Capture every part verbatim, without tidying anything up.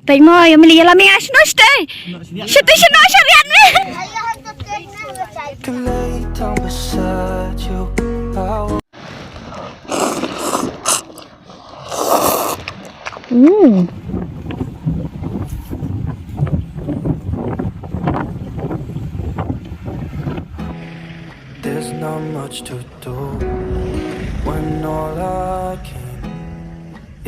Peit mo, ïa meli ïa la mih nga shano shatei. Shatei shano sha riat me. Hmm. There's not much to do when all I can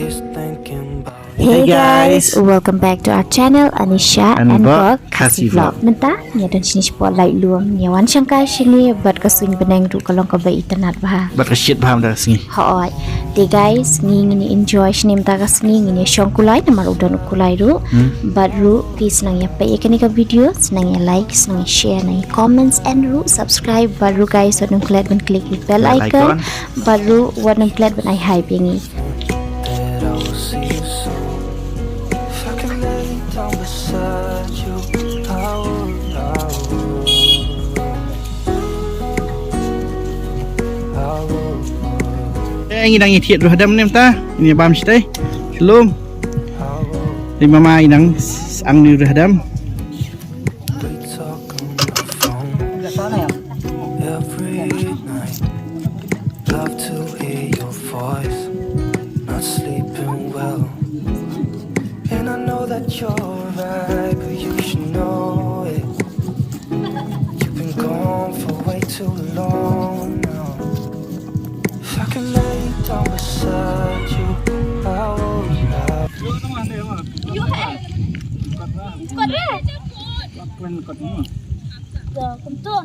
is thinking about you. Hey guys, welcome back to our channel, Anisha and Bok Khasi Vlog. Mynta ngi don shane shapoh Laitluam, ngi wan shongkai shane bad ka suiñ bneng ruh ka long kaba itynnad bha. Bad ka shit bha mynta ka sngi. Hooid. Te guys, ngi ngin enjoy shane mynta ka sngi, ngin ïa shong kulai namar u don u kulai ruh. Hmm. Bad ruh phi sngewbha ïa peit ïa kane ka video, sngewbha ïa like, sngewbha ïa share, sngewbha ïa comments and ruh subscribe. Bad ruh guys, wat nym klet ban click ïa bell icon. Bad ruh wat nym klet ban ai hype ïa ngi. Eh, ngi dang ïa thied ruh hadam ne mynta. Ngi bam shatei. Shalom. Te mama ngi dang s-, ang ni ruh hadam. Every night, love to hear your voice. Not sleeping well, and I know that you're right, but you should know it. You've been gone for way too long now. If I could lay down beside you, I would lie. Yo, hey. Kot re. Kot re. Yo, kumto.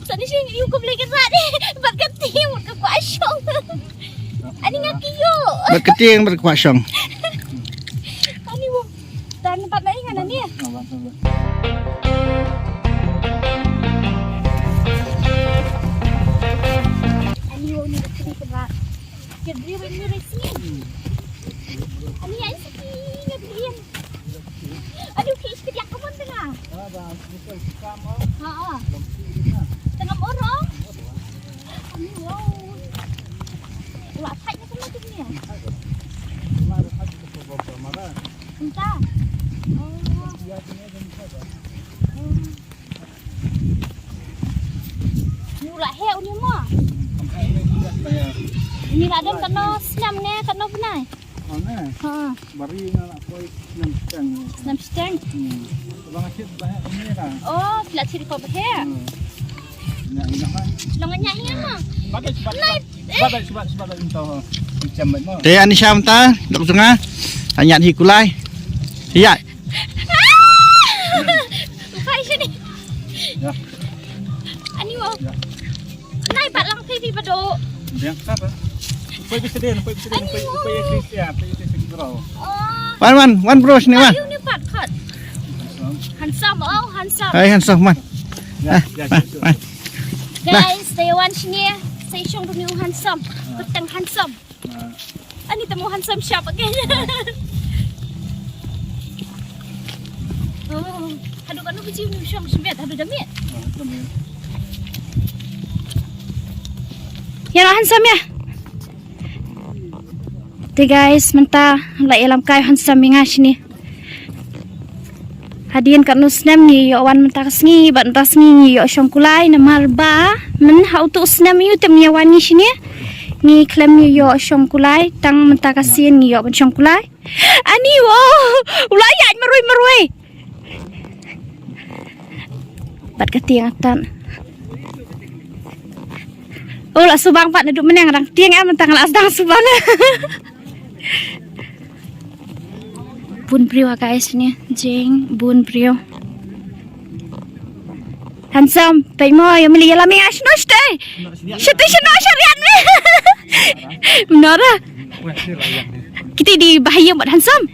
Sa ni sing yu kum lagi sa ni. Bat kati, bat ka kwah shong. Ani nga kio. Bat kati, bat ka kwah shong. Ani wo. Dan bat na ingan ani. Ani wo ni kini kena. Kedri wen ni resi. Ani ai siki ngadri. Aduh, ki, ki, dia kamu tengah. Ha, ha. Tengah orang. Aduh, wow. Wah, thait na kena tu ni. Entah. Oh. Ni u la heh uni mo. Uni la don katno snem ne katno bnai? Ha. Bari nga la poi snem shiteng. Snem shiteng? Hmm. Bang shit ba heh uni ka. Oh, phi la thied ko ba heh. Hmm. Nya nya. Long nya nya mo. Ba ba ba ba ba ba ba. Te ani sham ta dok jong nga. Anya hi kulai. Iya. Pai sini. Ya. Ani wo. Ya. Nai bat lang phi phi bado. Dia apa? Upai bisa dia, upai bisa dia, upai upai ya sih ya, upai ya sih bro. Oh. Wan wan wan bro sini wan. Ayu ni pat pat. Handsome, oh handsome. Hai handsome man. Ya, ya, ya. Guys, saya wan sini, saya shong dumi handsome. Peteng handsome. Ani temu handsome shop again. Oh, hadu kanu biji ni shong shimbet hadu jamit. Ya lah handsome ya. Te guys, mynta la ïalam kai handsome ïa nga shini. Hadien katno snem ngi ïoh wan mynta ka sngi, bad mynta sngi ngi ïoh shong kulai, namar ba myn ha utu u snem ïu te mynta wan ngi shini. Ngi khlem ngi ïoh shong kulai, tang mynta ka sien ngi ïoh ban shong kulai. Ani wo, u la ïaid marwei marwei. Bad ka tieng atan. Oh, la subang pat naduh mynne nga dang tieng em, mynta nga la sdang subang. Bun briew ha guys ni, jing bun briew. Handsome, peit mo, ïa meli ïa la mih nga shano shatei. Shatei shano sha riat me. Mynta ra. Kita di bahaya bad handsome.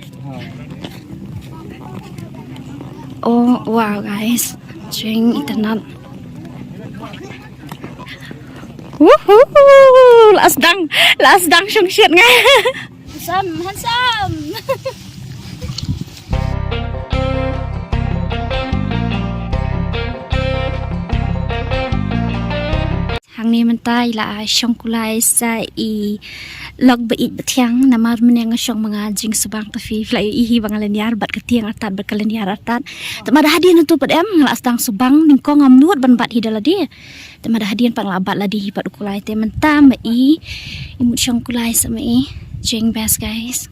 Oh, wow guys. Jing itynnad. Woohoo! La sdang, la sdang shong shet nga. Handsome, handsome. Ni mynta i la shong kulai sa i lok ba ïeit ba thiang, namar mynne nga shong ma nga jingsubang, te phi la ïohi ba nga lyniar bad ka tieng artat bad ka lyniar artat. Te ma da hadien tu pat em nga la sdang subang, nyngkong ngam nud ban bat hi da lade. Te ma da hadien pat nga la bat lade hi pat u kulai. Te mynta ma i, i mut shong kulai sa ma i. Jing best, guys.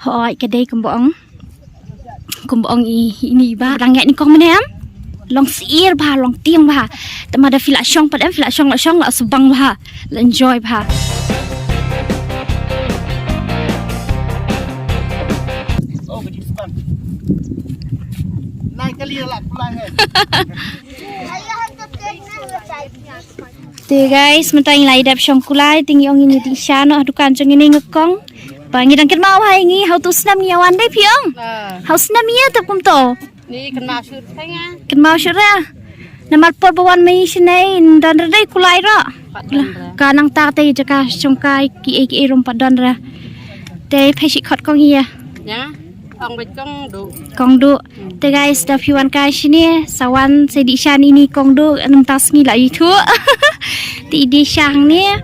Hooid, ka dei kumba ong. Kumba ong i, ini ba. Dang ïa ni kong mynne em. Long syier bha, long tieng bha. Te ma da phi la shong pat em, phi la shong, la shong, la subang bha. La enjoy bha. Te guys, mynta ngi la ïa dep shong kulai, te ngi ong ngin ïa dih sha noh ha dukan jong ngi ne nga kong. Ba ngi dang kynmaw bha ïa ngi, ha utu u snem ngi ïa wan dei phi ong. Ah. Ha u snem ïa tep kumto. Ni kynmaw shuh phi nga. Kynmaw shuh re. Namar por ba wan ma ngi shane, don re dei kulai ro. Pat don re. Ka nangta te jaka shong kai ki ei ki ei rum pat don re. Te phi shi khot kong ïa. Nya, ong bad kong du. Kong du. Te guys, da phi wan kai shane, sa wan sa dih sha ni ni kong du, nangta sngi la ïathuh. Te i dih sha hangne,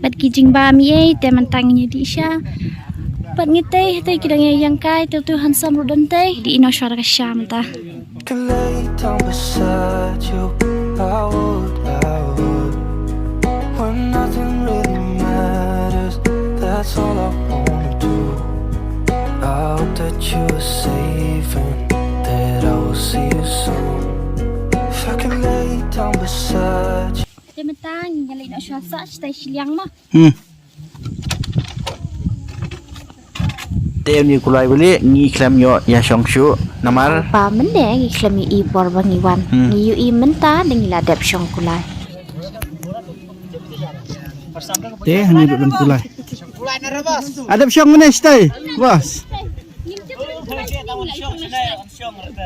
bad ki jingbam ei, te mynta ngi dih sha. Bad ngi te, te ki dang ïa ïeng kai, te tu handsome ruh don te, dih ino shwa da ka sha mynta. Could lay down beside you, I would, I would. When nothing really matters, that's all I wanna do. I hope that you are safe and that I will see you soon. If I could lay down beside you. Te mynta ngi ïa leit noh sha sah, shatai shiliang mo. Hmm. Te uni kulai bali ngi khlem ïoh ïa shong shuh namar. Ba mynne ngi khlem ïohi por ba ngi wan. Hmm. Ngi ïohi mynta da ngi la dep shong kulai. Te hangne ruh don kulai. Adep shong mynne shatai, boss.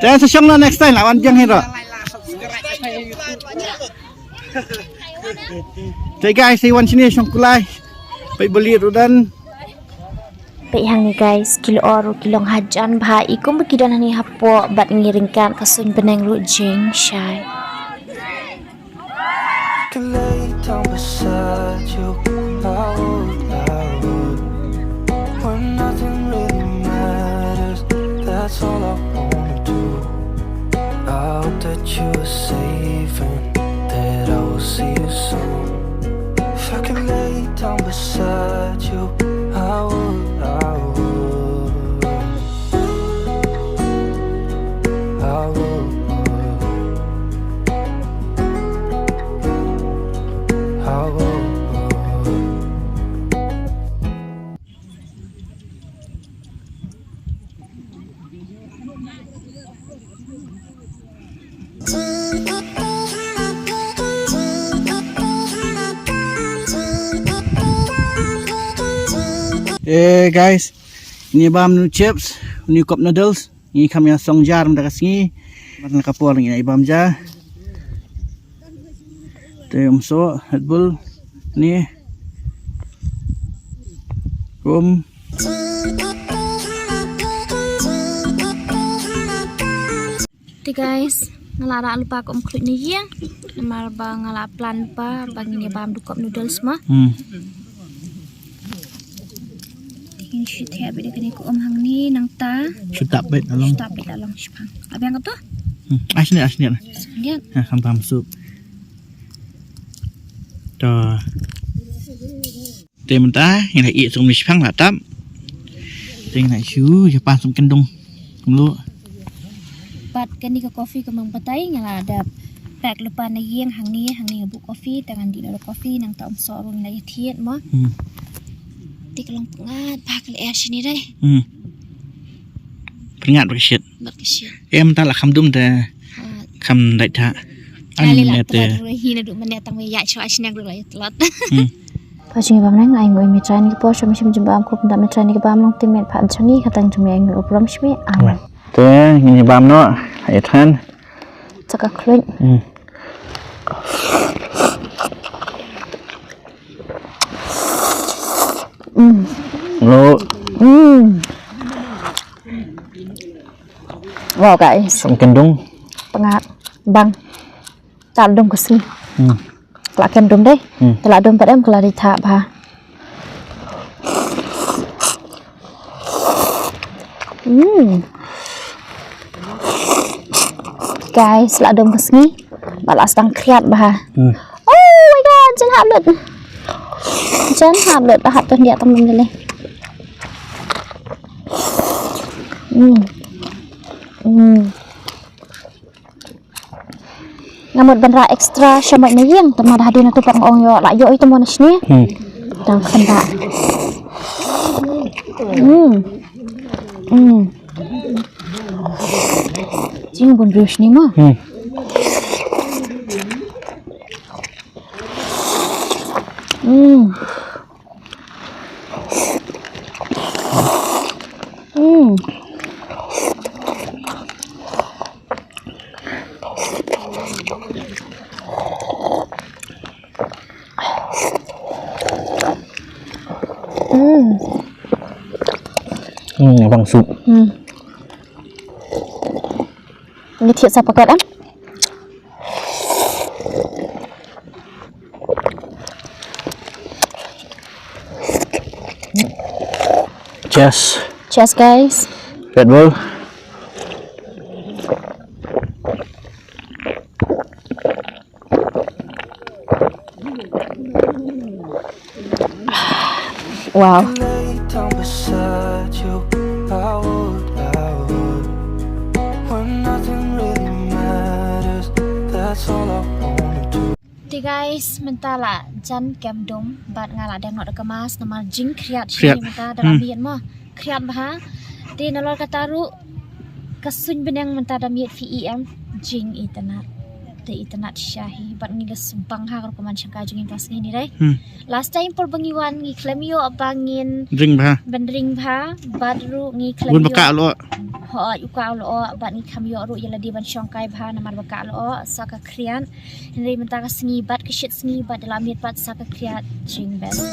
Te sa shong noh next time, la wan biang hi ruh. Te guys, sa wan shane shong kulai. Peit bali ruh don. Peit hangne guys, ki lyoh ruh ki long hajan bha, i kumba ki don hangne hapoh, bad ngi ryngkat ka suiñ bneng ruh jingshai. Could lay down beside you, I would, I would. When nothing really matters, that's all I wanna do. I hope that you are safe and that I will see you soon. If I could lay down beside you, I would, I would. I would, I would. Eh guys, ngi bam nu chips, nu cup noodles. Ngi kham ïa song jar mynta ka sngi. Mynta ka por ngi ïa bam ja. Te um so, Red Bull ni. Kum. Te guys, nga la rah lypa ka um khluit na ïing. Namar ba nga la plan lypa ba ngin ïa bam du cup noodles ma. Hmm. Te ngin shu thep beit da kane ka um hangne nangta. Shu tap beit along. Shu tap beit along shipang. Ap ïa kato? Hmm. Ah, shane, ah, shane. Shane. Ha, kham bam sup. To. Te mynta ngi la ïeh sngewbha shipang la tap. Te ngi la shu ïa pan sngewbha kyndong. Kumno? Bad kane ka coffee ka mang batai nga la dep pack lypa na ïing hangne, hangne nga buh coffee, te ngan dih noh da coffee, nangta um soh ruh ngi la ïa thied mo. Hmm. Te ka long pyngngad bha ka lyer shane dei. Hmm. Pyngngad bad ka shit. Bad ka shit. Em, ta la kham dum te. Ah. Kham dait tha. An ne te. Ruh hi naduh mynne tang wei ïa shu ai sniang ruh la ïa tlot. Hmm. Ba jingïabam nang ai ngoi me trai ni ka por shwa me shim jingbam kup nda me trai ni ka bam long tim met pha jong ngi ka tang jong me ai ngoi u prom shme. Amen. Te ngin ïabam noh ai than. Chaka khluit. Hmm. Hmm. Lo. Hmm. Wow guys. Song kendung. Pyngat bang. Te la dum ka sngi. Hmm. Ka la kem dum dei. Hmm. Te la dum pat em ka la dei thah bha. Hmm. Guys, la dum ka sngi. Ba la sdang khriat bha. Hmm. Oh my God, jan hap lut. Jan hap lut, hap tu dia teman ni. Hmm. Hmm. Nga mut ban rah extra sha mot na ïing, te ma da hadien na tu pat nga ong ïoh la ïoh ito mo na shne. Hmm. Dang khynda. Hmm. Hmm. Jing bun briew shne mo. Hmm. Hmm. Hmm. Hmm. Hmm, bang sup. Hmm. Ngi thied sa paket em? Cheers. Cheers, guys. Red Bull. Wow. Lay down beside you, I would, I would. When nothing really matters, that's all I wanna do. Te guys, mynta la jan kem dum, bad nga la dang noh da ka mask, namar jing khriat shi. Khriat. Mynta da la Hmm. miet mo, khriat bha. Te nalor kata ruh, ka suiñ bneng mynta da miet phi i em, jing itynnad. Te itynnad sha hi, bad ngi la sbang ha ka rukom man shangkai jong ngi ka sngi ni dei. Hmm. Last time por ba ngi wan ngi khlem ïoh ba ngin ring bha. Ban ring bha, bad ruh ngi khlem ïoh. Bun ba kah lyoh. Hooid, u kah lyoh, bad ngi khlem ïoh ruh ïa lade ban shongkai bha namar ba kah lyoh, sa ka khriat. Hynrei mynta ka sngi bad ka shit sngi bad da la miet pat sa ka khriat, jing best.